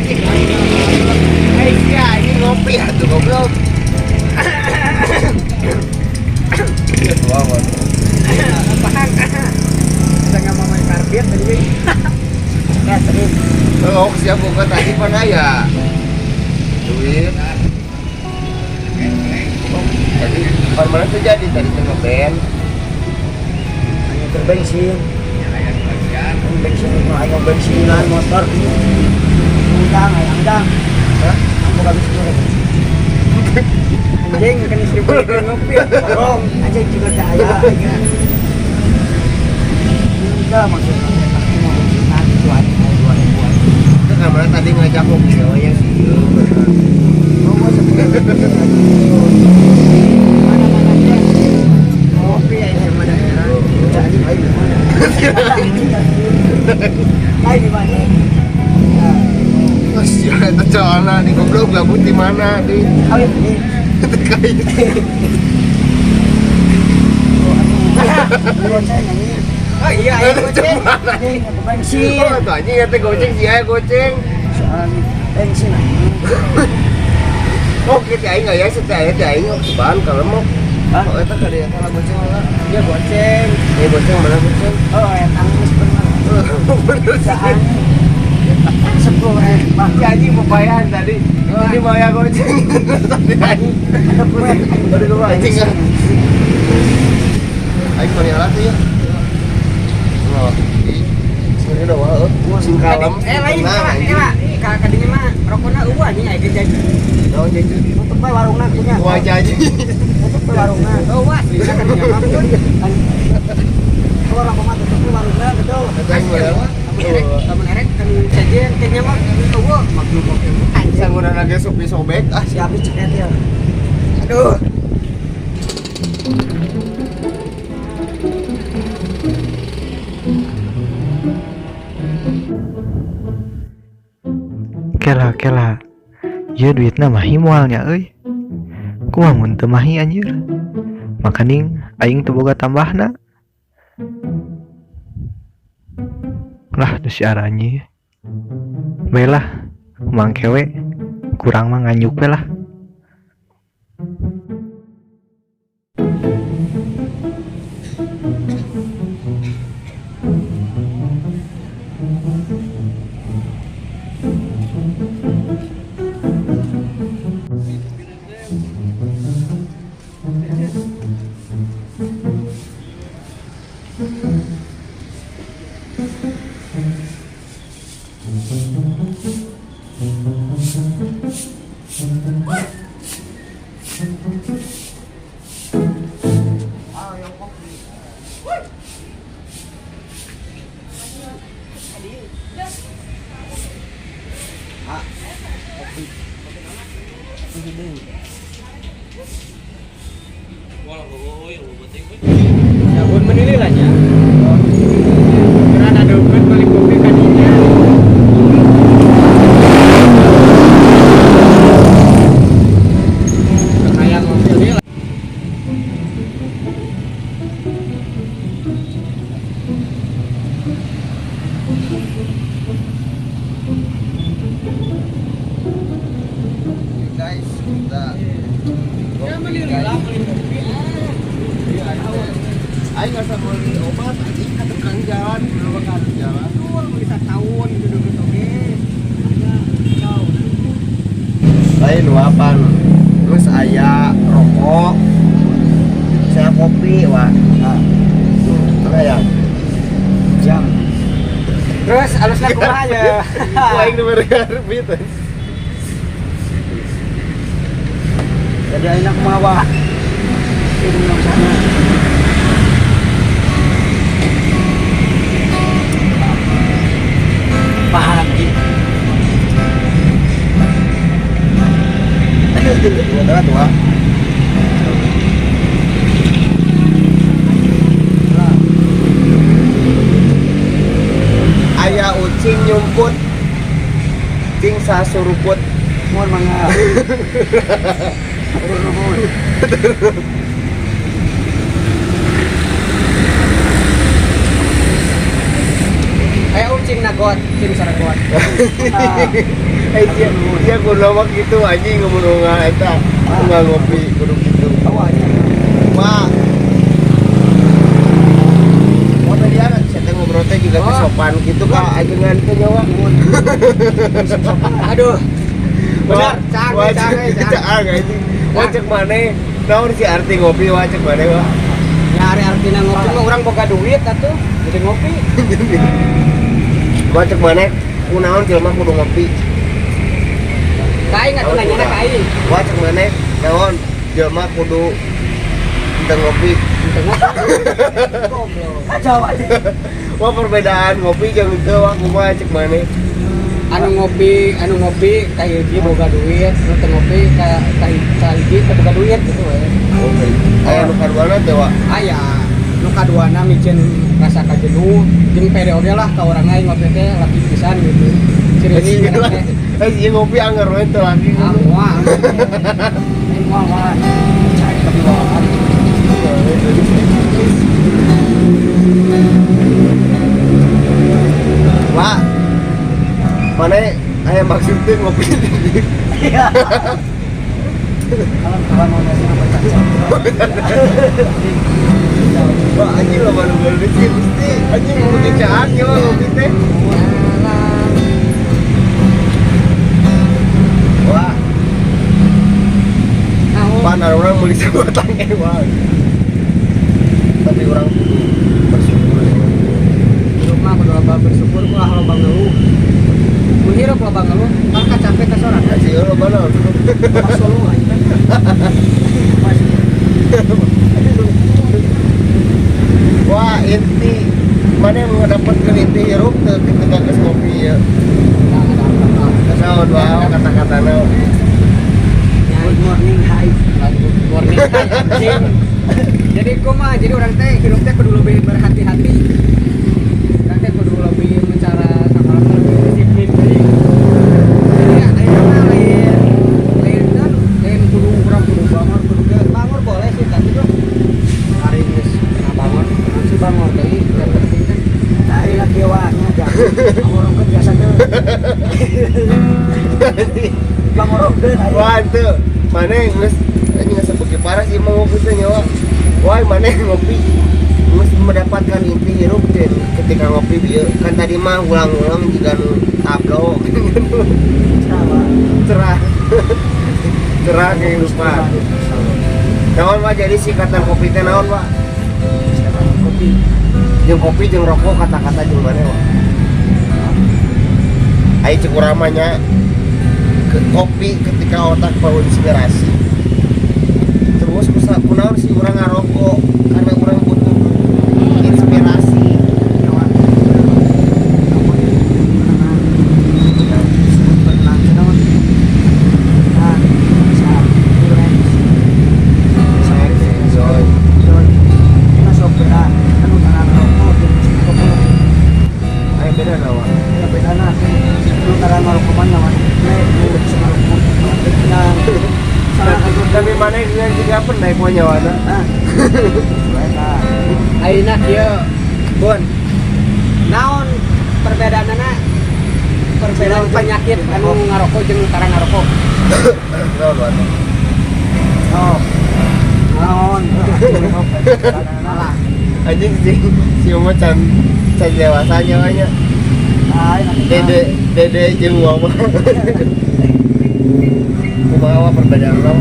Eh, sia anjing ngopi atuh goblok. Iya, tua waduh. Apaan? Kita nggak mau main karbit tadi. Ya serius. Oh, siap buka tadi pan aya. Duit. Oh, tadi pan mana tuh jadi tadi teh ngeband. Hanya berbensin. Bensin mah ayo bensinan motor. Undang aya undang. Hah? Aku habis dulu. Anjing kan istri gue ngopi. Bohong, anjing juga tak aya. Enggak maksudnya aku mau bensinan itu aja 2000-an. Itu kan mana tadi ngajak ngopi oh ya sih. Oh, gua 10. Mana-mana aja. Ngopi ya sama daerah. Ya, anjing lain di mana? Lain di mana? Ya, Terus ya itu celana nih goblok gabut di mana di? kawin ini. Terkait. Goceng anjing. Oh iya, ayo goceng. Anjing, aku bensin. Oh, tuh anjing eta goceng sih aya goceng. Soalnya bensin anjing. Oh, kita aing aya sete aya teh aing cobaan kalau mau. Hah? Oh, eta kada eta lah goceng lah. Iya goceng. Eh, goceng mana goceng? Oh, ya tangis bener. Bener sih. 10 bang. Si anjing mau bayar tadi. Ini bayar goceng. Tadi anjing. Baru dua Anjing ah. Aing beli alat tuh ya. Oh, sebenarnya udah wah, sing kalem. Eh lain tenang, lah, anjing. eh lah. Kadinya mah rokokna eueuh anjing aya jajan. Naon jajan? Tutup we warungna punya. Wah jajan. Tutup we warungna. Eueuh aslinya kadinya mah pun. Kalau rokok mah tutup we warungna gitu. Eta aing beli alat. Lamun erek kan jajan kayaknya mah eueuh maklum oke. Anjing. Sangunan lagi sopi sobek ah. Si habis ceket ya. Aduh. Kela kela. Ieu duitna mahi moal nya euy. Kumaha mun teu mahi anjir. Makaning aing teu boga tambahna. Lah teu si aranyi. Bae lah, mangke we kurang mah nganyuk we lah. Sabun menilai lah nya. Kira ada dompet beli kopi kadinya. Kayak ngopi deui lah. Guys, kita Ya menilai lah beli kopi. Aing asa beli obat anjing ka tukang jalan, berapa kali jalan. Betul, beli setahun gitu gitu oke. Lain luapan. Terus aya rokok. Saya kopi, wah. Ah, Tuh, mana ya? jam. Terus alusna kumaha ya? Aing nu mere karbit. Jadi enak mawa. Ini yang sana. Paham gitu. Dua tua. Aya ucing nyumput. Cing sasuruput. Mohon mangga. Turun nuhun. Kayak ucing nagot, cing saragot. Ah, Eh sia sia kudu mah kitu anjing ngomong eta. Nggak ngopi kudu kitu. Wah. Oh tadi ada saya ngobrol teh juga teh sopan gitu kak ajengan teh nyawa. Aduh. Benar, cang, cang, cang anjing. Wah cek maneh naon sih arti ngopi wah cek maneh wah. Ya ari artina ngopi mah urang boga duit atuh, jadi ngopi. Wah cek maneh kunaon jelema kudu ngopi. Ka aing atuh nanyana ka aing. Wah cek maneh naon jelema kudu teu ngopi. Teu ngopi. Goblok. Kacau aja. Wah perbedaan ngopi jeung teu wah kumaha cek maneh. Anu ngopi ka hiji boga duit, anu teu ngopi ka hiji teu boga duit gitu we. Oke. Aya nu kaduana teh wa? Aya. Nu kaduana miceun rasa kajenuh jeung pede oge lah ka urang aing ngopi teh laki pisan gitu. Ciri ini teh. Eh ieu ngopi anggar we teu laki. Ah moal. Aing moal moal. Cai tapi moal. Wah. Mana aya maksud teh ngopi. Iya. Kalau kawan mau nasi apa caca. Wah anjing loba nu geus sih mesti anjing ngopi caang ya ngopi teh. Wah. Pan orang meuli sabatang wah. Tapi orang kudu bersyukur. Hirup mah kudu loba bersyukur ulah loba ngeluh. Mun hirup loba ngeluh, kan kacape ka sorangan. Sih loba naon. Loba soluh anjing. Wah, inti mana yang mendapatkan inti hirup teu ketika geus ngopi ya. Naon wah kata-katana. Good morning, hi. Good morning, hi anjing. Jadi kumaha, jadi orang teh hirup teh kudu lebih berhati-hati. Orang teh kudu lebih mencara sakola lebih disiplin deui. Jadi ayeuna mah lain kan lain kudu urang kudu bangun kudu bangun boleh sih tapi tuh hari geus bangun sih bangun deui yang penting teh ari lagi wahnya bangorongkeun biasa teh. Bangorongkeun aya. Wah teu maneh geus anjing asa beuki parah sih mau ngopi teh nyawa. Wah maneh ngopi geus mendapatkan inti hirup teh ketika ngopi bieu kan tadi mah ulang-ulang jiga nu tablo cerah. Cerah kehidupan. Naon mah jadi singkatan kopi teh naon Pak? Singkatan kopi. Jeung kopi jeung rokok kata-kata jeung maneh Pak? Ai cek urang mah nya kopi ketika otak bawa inspirasi. Terus kunaon sih urang ngarokok karena urang butuh inspirasi. Tapi mana dengan tiga naik mau nyawana? Ayeuna kieu, Bun. Naon perbedaanna? Perbedaan penyakit anu ngarokok jeung tara ngarokok. Naon wae. Oh. Naon. Anjing sih, si Uma can dewasa nyawanya. Dede dede jeung mama. Kumaha perbedaan lo?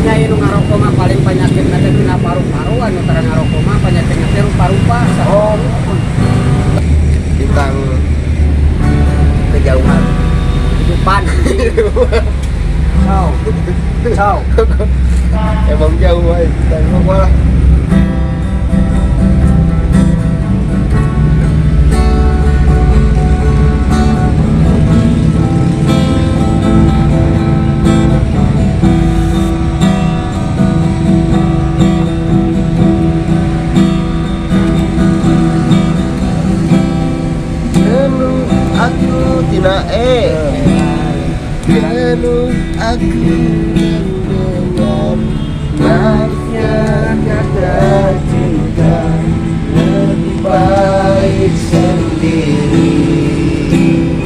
Nya ieu nu ngarokok mah paling penyakitna teh tina paru-paru, anu tara ngarokok mah penyakitna teh rupa-rupa. Oh. Tentang kejauhan kehidupan. Ciao. Ciao. Emang jauh wae, tentang lah. Aku tina e penuh aku dengan manisnya kata cinta lebih baik.